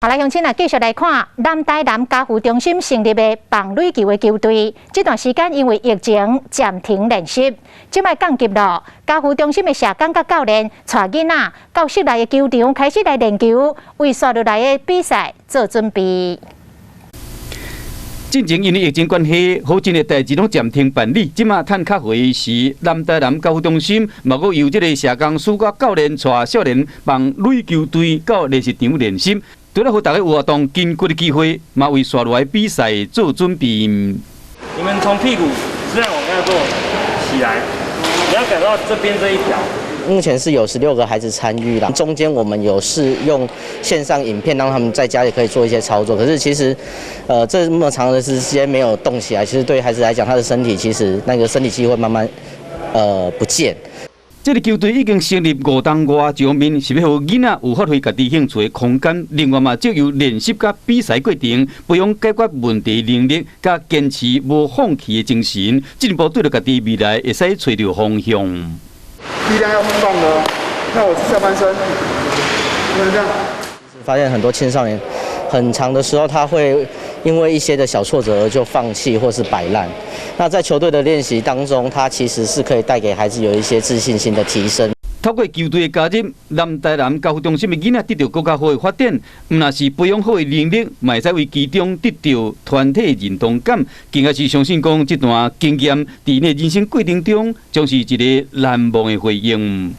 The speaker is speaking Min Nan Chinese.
好來，鄉親啊，繼續來看南台南家扶中心成立的棒壘球的球隊，這段時間因為疫情暫停練習，這擺降級囉。家扶中心的社工佮教練帶囡仔到室內的球場開始來練球，為紲落來的比賽做準備。進前因為疫情關係，好幾个代誌攏暫停辦理。這馬趁較回時，南台南家扶中心嘛，閣由這个社工師佮教練帶少年棒壘球隊到練習場練習。除了予大家有活動筋骨的機會，嘛為紲落來比賽做準備。你們從屁股這樣往下做起來，你要感到這邊這一條。目前是有16個孩子參與啦，中間我們有試用線上影片，讓他們在家裡可以做一些操作。可是其實，這麼長的時間沒有動起來，其實對孩子來講，他的身體其實那個身體肌會慢慢，不見。這个球隊已經成立5冬外，一方面是欲予囡仔有發揮家己興趣的空間，另外嘛，藉由練習佮比賽過程，培養解決問題能力，佮堅持無放棄的精神，進一步對著家己未來會使揣著方向。力量要放的，那我下半身不能這樣。發現很多青少年，很長的時候他會因為一些的小挫折而就放棄或是擺爛。那在球隊的練習當中，他其實是可以帶給孩子有一些自信心的提升。透過球隊的加入，南台南家扶中心的囡仔得著閣較好的發展，毋但是培養好的能力，嘛會使為其中得著團體認同感，更加是相信講這段經驗，佇𪜶人生過程中，將是一个難忘的回憶。